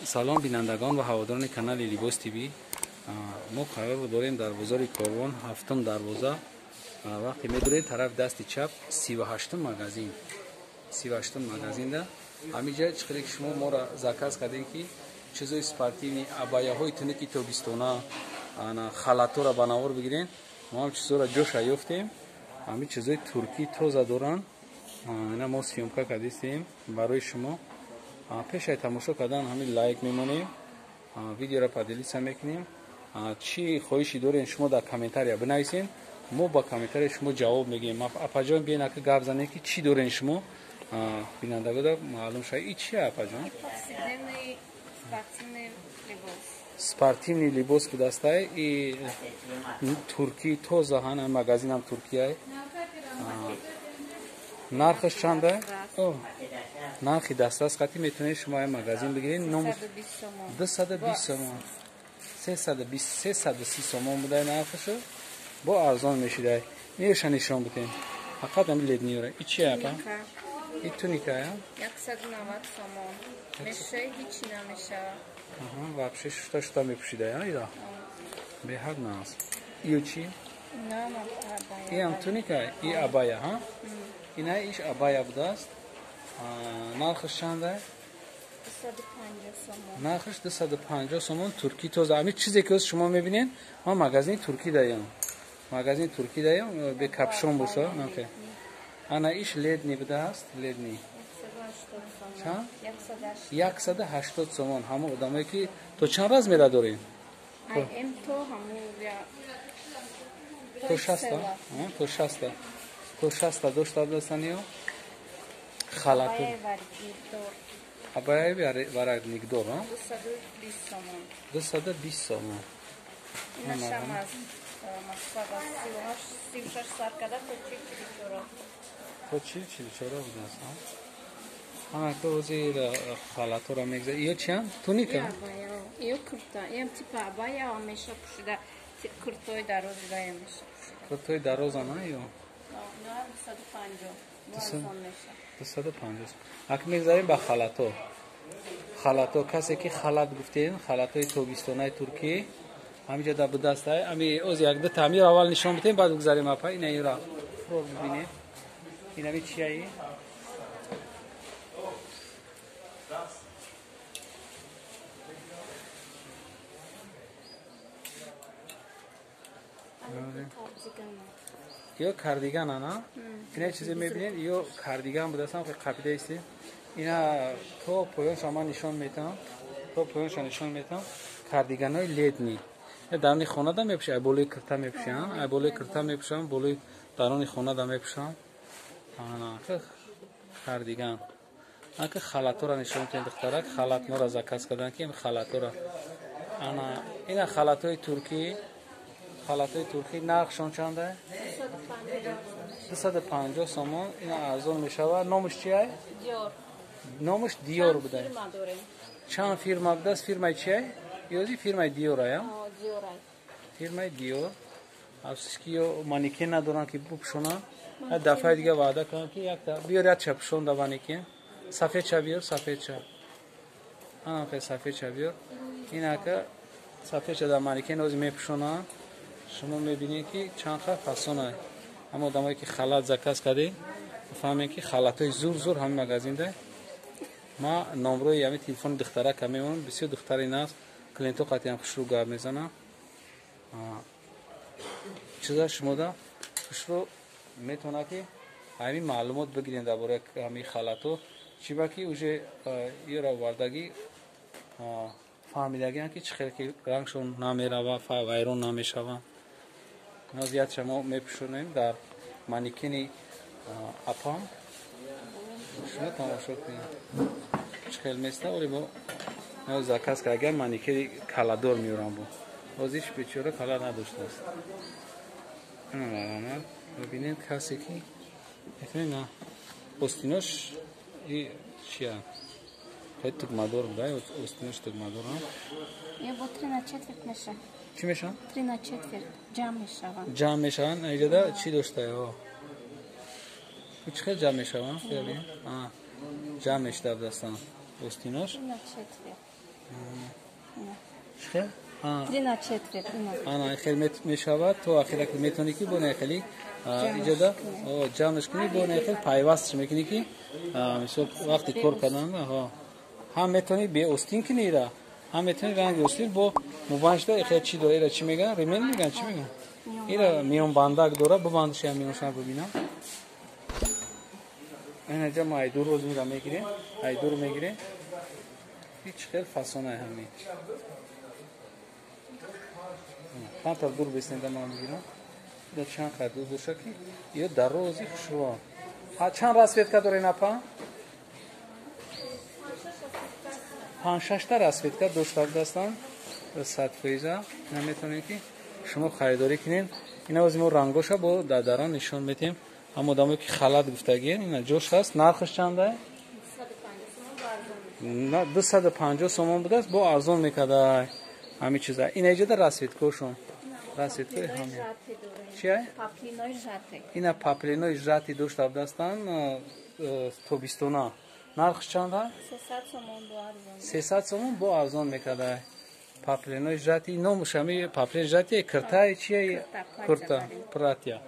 Салом бинандагон ва ҳаводорони канали Либос ТВ. Мо қарор дорем дар бозори Корвон, ҳафтум дарвоза. Вақте медурем тарафи дасти чап 38-м магазин. 38-м магазинда ҳамиҷа чӣ ки шумо моро заказ кардем ки чизои спортивни, абаяҳои тунуки тобистона, ана халатора ба навор бигирен. Мо ҳам чизоро ҷоша ёфтем. Ҳамин чизои туркӣ тоза доранд. Ина мо съёмка кардистем барои шумо. Пешай тамошо кардан ҳамин лайк мемонем, видеоро поделиться мекунем. Чӣ хоҳиши дорем шумо дар комментария бинависем, мо ба комментария шумо ҷавоб мегӯем. Апаҷон, биен ака гап занем ки чӣ дорем шумо бинандагода маълум шавад. И чи апаҷон? Спортивный либос будастай и туркӣ тоза, ҳана магазинам туркияй. Нархаш чанда? Нархи дастрас қати метавонед шумо ай магазин бигиред. 220 сомон, 320, 330 сомон будай нархашо, бо арзон мешидай. Неша нишон битен. Фақат ами ледниёра. И чи апа? И туника я? 190 сомон. Мешай ҳеч намешава. Аҳа, вообще шута шута мепӯшидай, а ира? Беҳад наст. Ию чи? Иам туника, и абая, ҳа? Ина иш абая будааст. Нархаш чанда? 250 сомон. Нархаш 250 сомон, туркӣ тоза. Ами чизе ки шумо мебинед, ма магазини туркӣ даям. Магазини туркӣ даям, бе капшон боша, нахе. Ана иш ледни будааст, ледни. Чанд? 180 сомон. Ҳама одамое ки то чанд размера дорем? Ай то ҳаму то 60, то 60. То 60 дошта будастан ё халату. Абаяи варақникдор, а? 220 сомон. 220 сомон. Инашам аз Москва 36 сар карда то 44. То 44 будааст, а? Ана ки ҳозир халатора мегза. Ё чиам? Туника? Ё курта. Ям типа абая ҳамеша пӯшида. Куртои дароз ҳамеша пӯшида. Куртои дароз ана ё? 250. 250. Акнун мегзарем ба халато. Халато, касе ки халат гуфтем, халатои тобистонаи туркӣ ҳамиҷа да будастай. Ами оз як ду таъмир аввал нишон бидем, баъд гузарем апа. Ина ира фрок бибинем. Инами чияи? Ё кардиган ана? Ина чизе мебинед, ё кардиган будастам, ки қапида истем. Ина то поёнша ман нишон метам, то поёнша нишон метам. Кардиганои ледни. Даруни хона да мепӯшам, ай болои кирта мепӯшам, ай болои кирта мепӯшам, болои даруни хона да мепӯшам. Ана кардиган. Ака халатора нишон метем духтарак, халат мора заказ кардан ки халатора. Ана ина халатои туркӣ. Халатои туркӣ нархшон чанда? 250 сомон. Ина арзон мешавад. Номаш чиай? Диор. Номаш Диор будай. Чанд фирма будааст? Фирмаи чиай? Ёзи фирмаи Диор ая? Диор ай. Фирмаи Диор. Афсус ки ё манекен надоранд ки бупӯшонанд. Дафъаи дига ваъда карданд ки якта биёр якча пӯшонда манекен. Сафедча биёр, сафедча. Ана хе сафедча биёр. Инака сафедча дар манекен ҳозир мепӯшонанд. Шумо мебинед ки чанд ха фасона. Ҳама одамое ки халат заказ кардем, фаҳмем ки халатҳои зур зур ҳамин магазинда. Ма номрои ҳамин телефони духтарака мемонам, бисёр духтари наст, клиентҳо қатъиян хушрӯ гап мезанам. Чиза шумода хушрӯ метавонад ки ҳамин маълумот бигирем дар бораи ҳамин халатҳо. Чӣ ба ки уже ёра овардагӣ фаҳмидагиам ки чӣ хел ки рангшон намерава, вайрон намешава. Нозиятша мо мепӯшонем дар манекени апам. Шумо тамошо кунед. Чӣ хел места, оли бо заказ кардагиам манекени каладор меорам бо. Ҳозир бечора кала надоштааст. Ина марҳамат. Бибинед касе ки метавонед на остинош и чия? Хеле тугмадор буда, остинош тугмадор. Ё бо 3 на четверть меша. Чӣ мешаванд? 3 на четверть ҷамъ мешаванд. Ҷамъ мешаванд? Иҷода чӣ доштае? Чӣ хел ҷамъ мешаванд? Ҷамъ мешуда будастанд остинош. 3 на четверть. Чӣ? Три на четверть. Ана хел мешавад то ахира ки метавонӣ ки бо не хели иҷода ҷамъш кунӣ бо не хел пайвастш мекунӣ ки мисол вақти кор кардан ҳам метавонӣ бе остин кунӣ ира, ҳам метавонӣ ранги остин бо мубаншда хел чӣ дора ира чӣ мегӯянд? Ремень мегӯянд, чӣ мегӯянд? Ира миёнбандак дора, бибандаш ям миёншам бибинам. Инаҷа мо айдур рӯз мира мегирем, айдур мегирем. Ҳеҷ хел фасонай ҳамин. Камтар дур беснеда ман бигирам. Да чанд қадр дур боша ки ё дар рози хушрӯ. Чанд расцветка дорен апа? 5-6 расцветка дошта будастанд. 100%. Наметавонем ки шумо харидорӣ кунед. Ина ози мо рангоша бо дардарон нишон метем. Ҳам одамое ки халат гуфтагиен, ина ҷош ҳаст. Нархаш чанда? 250 сомон будааст, бо арзон мекардай ҳамин чиза. Ина иҷода расцветкошон. Расцветкои ҳамин. Чия? Ина паплинои жати дошта будастанд тобистона. Нархш чанда? 300 сомон бо арзон мекардай. Паплинои жати номуш ҳами паплин жати киртай чия? Курта, платья.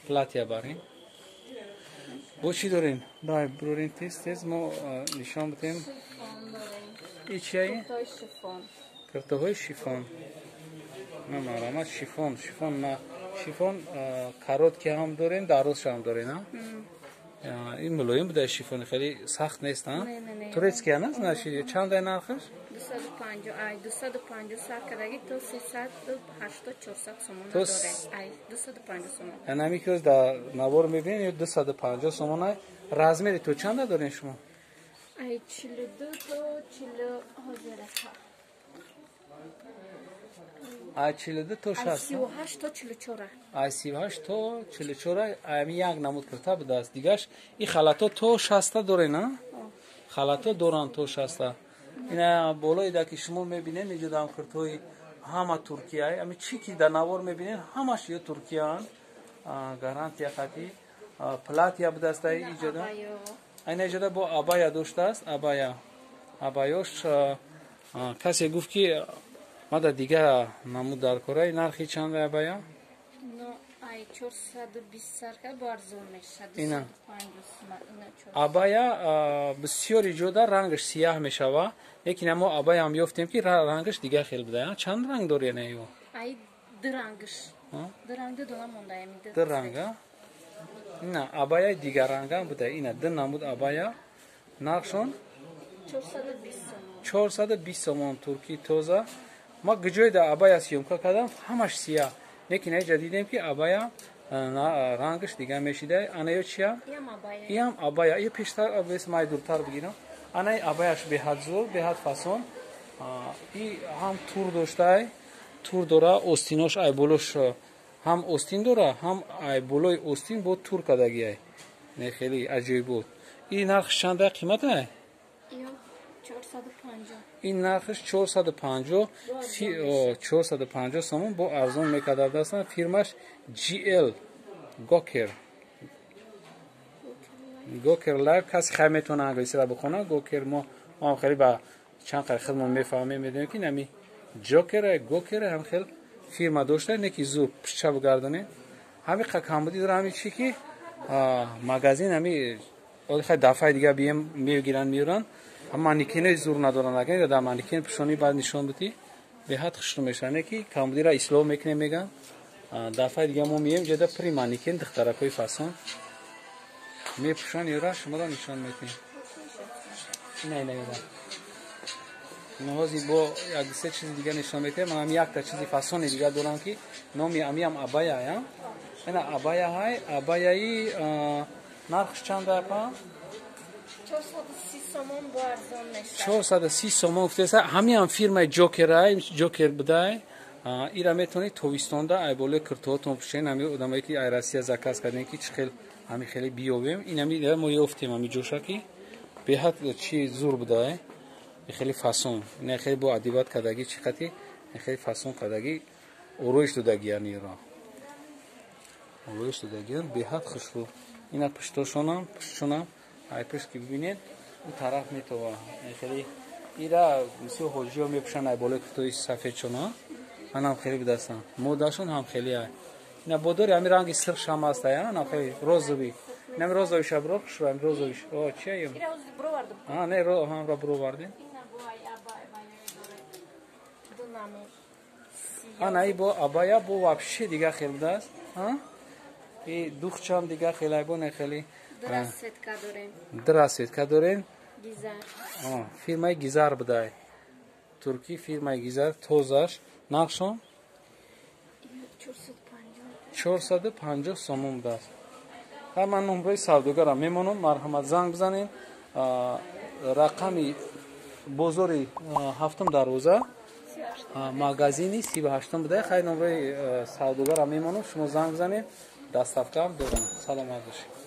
Платья барин. Бо чӣ дорем? Дай бурорем тез тез мо нишон бидем. И чия? Куртаҳои шифон. На марамат шифон, шифон на шифон короткий ҳам дорем, дарозш ҳам дорем, а? Ин мулоим буда шифон, хеле сахт нест, а? Турецкий аст, наши чанд нархаш? 250, ай 250 сар кардаги то 380 400 сомон дорем. Ай 250 сомон. Ана ки дар навор мебинед 250 сомон. Размери то чанда дорем шумо? Ай 42 то 40 ҳозир. Ай 42 то 60. 38 то 44. Ай 38 то 44. Ами як намуд кирта будааст. Дигаш и халато то 60 дорен, а? Халато доран то 60. Ина болои да ки шумо мебинед, инҷо дам киртои ҳама Туркия. Ами чӣ ки дар навор мебинед, ҳамаш ё Туркияанд. Гарантия хати. Платья будааст иҷода. Айна иҷода бо абая доштааст, абая. Абаёш касе гуфт ки мада дига намуд дар кораи нархи чанд абая? Но ай 420 сарка бо арзон мешавад. Ина абая бисёр иҷода рангаш сияҳ мешава, лекин мо абая ҳам ёфтем ки рангаш дига хел буда. Чанд ранг дори на ё? Ай ду рангаш. Ду ранг ду дона монда ами ду ранга. Ина абая дига рангам буда. Ина ду намуд абая нархшон 420 сомон. 420 сомон турки тоза. Ма гиҷое да абая съёмка кардам, ҳамаш сияҳ. Лекин аҷа дидем ки абая рангаш дига мешида. Ана ё чия? Иам абая. Ё пештар бес май дуртар бигирам. Ана абаяш беҳад зур, беҳад фасон. И ҳам тур доштай, тур дора, остинош ай болош ҳам остин дора, ҳам ай болои остин бо тур кардагиай. Не хеле аҷоиб буд. И нархш чанда қиматай? 450. Ин нархш 450, 450 сомон бо арзон мекардастанд. Фирмаш GL Goker. Goker Live каси хай метавона англисиро бихона. Goker мо ҳам хеле ба чанд қадр худмон мефаҳмем, медонем ки нами Joker, Goker ҳам хел фирма дошта, не ки зур пушча бигардонем. Ҳами камбудӣ дора ҳами чи ки магазин ҳами хай дафъаи дига бием мегиранд меёранд. Манекенои зур надоранд. Агар дар манекен пушонӣ баъд нишон бидӣ, беҳад хушрӯ мешаванд. Не ки камбудиро ислоҳ мекунем мегӯянд. Дафъаи дига мо меем ҷода при манекен духтаракҳои фасон мепӯшанд, ёра шуморо нишон метиҳем. Ина ина ина. Ҳозир бо як се чизи дига нишон метиҳем. Ман ҳам якта чизи фасони дига дорам ки номи амиам абая, я? Ина абая ҳай, абаяи нархш чанд апа? 430 сомон бо арзон мешавад. 430 сомон гуфтеса. Ҳамиам фирмаи Ҷокерай, Ҷокер будай. Ира метавонед тобистонда ай болои киртоҳотон пӯшен. Ҳами одамое ки ай Россия заказ кардем ки чӣ хел ҳами хеле биёбем. Ин ҳами мо ёфтем ҳами ҷоша ки беҳад чи зур будай. Хеле фасон. Ина хеле бо адибат кардагӣ чӣ қати хеле фасон кардагӣ ороиш додагиян иро. Ороиш додагиян беҳад хушрӯ. Ина пуштошонам, пуштшонам ай пушт ки бибинед, у тараф метова. Хеле Ира бисёр ҳоҷиҳо мепӯшанд, ай болои куртои сафедшон, анам хеле бидастанд. Модашон ҳам хеле ай. Ина бодори ҳами ранги сирхш ҳам аст, ай, анам хеле розовый. Инам розовый ша бро, хушро, ам розовый. О, чи ай? Ира ози бровардам. А, не, ро ҳамра бровардем. Ина бо ай абай дорем. Ду намуд. Ана и бо абая бо вообще дига хел будааст. А? И духчам дига хел ай бо не хели. Ду расцветка дорем. Ду расцветка дорем. Гизар. Фирмаи Гизар будай. Туркӣ фирмаи Гизар тозаш. Нархшон? 450. 450 сомон будааст. Ҳа, ман номраи савдогарам мемонам, марҳамат занг бизанед. Рақами бозори ҳафтум дарвоза, магазини 38-ум буда. Хай, номраи савдогарам мемонам, шумо занг бизанед, доставка ам дорам. Саломат бошед.